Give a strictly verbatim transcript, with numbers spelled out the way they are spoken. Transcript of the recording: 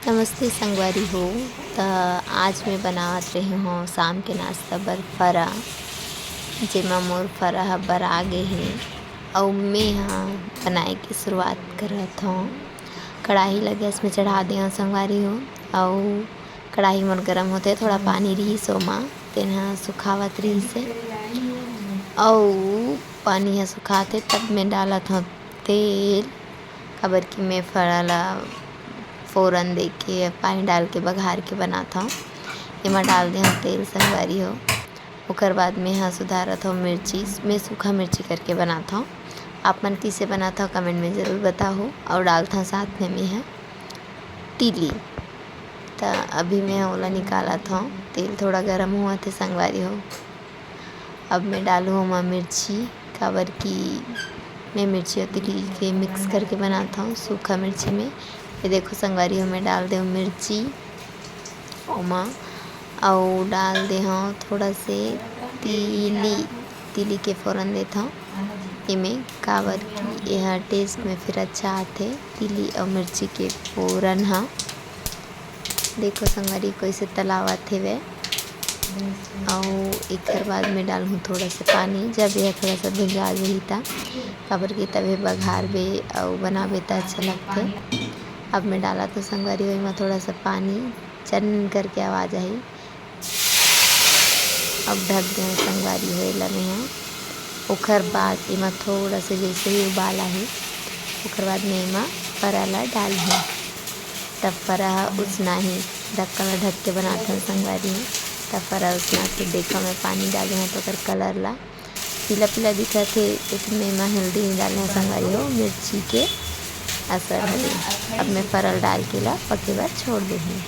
नमस्ते संगवारी हो, त आज मैं बनावत रहे हौं शाम के नाश्ता बर फरा, जेमा मोर फरा ह बरा गे हे। अउ मैं ह बनाए के शुरुआत करत हौं। कढ़ाई ला गैस में चढ़ा दे हौं संगवारी हो, अउ कढ़ाई मोर गरम होथे, थोड़ा पानी रिहिस ओमा, तेन ह सुखावत रिहिस हे। अउ पानी ह सुखाथे तब मैं डालत हौं तेल, काबर कि मैं फरा ला फोरन दे के, पानी डाल के, बघार के बनात हौं। एमा डाल दे हौं तेल संगवारी हो। ओकर बाद मैं ह सुधारत हौं मिर्ची, मैं सूखा मिर्ची करके बनात हौं। आप मन कइसे बनात हव, कमेंट में जरूर बताहू। अउ डालत हौं साथ में मैं ह तीली। त अभी मैं ह ओला निकालत हौं, तेल थोड़ा गरम होवत हे संगवारी हो। अब मैं डालहूँ ओमा मिर्ची, काबर कि मैं मिर्ची अउ तीली के मिक्स करके बनात हौं सूखा मिर्ची में। ये देखो संगवारी हो, मैं डाल दे हौं मिर्ची ओमा, अउ डाल दे हौं थोड़ा से तीली, तीली के फोरन देत हौं एमे, काबर कि एहा टेस्ट में फिर अच्छा आथे, तीली अउ मिर्ची के फोरन ह। देखो संगवारी, कइसे तलावत हेवय। अउ एकर बाद में डालहूँ थोड़ा से पानी, जब एहा थोड़ा सा भुंजा जही त, काबर कि तभे बघारबे अउ बनाबे त अच्छा लगथे। अब मैं डालत हौं संगवारी हो एमा थोड़ा सा पानी, चन करके आवाज आही। अब ढक दे हौं संगवारी हो एला मैं ह। ओकर बाद एमा थोड़ा से जैसे ही उबाल आही, ओकर बाद मैं एमा फरा ला डालहूँ। तब फरा ह उसनाही, ढक्कन ला ढक के बनात हौं संगवारी हो। तब फरा उसनाथे, देखो मैं पानी डाले हौं त ओकर कलर ला पीला पीला दिखत हे, लेकिन मैं एमा हल्दी नइ डाले हौं संगवारी हो, मिर्ची के असर हवे। अब मैं फरा ल डाल के ला पके बर छोड़ देहूँ।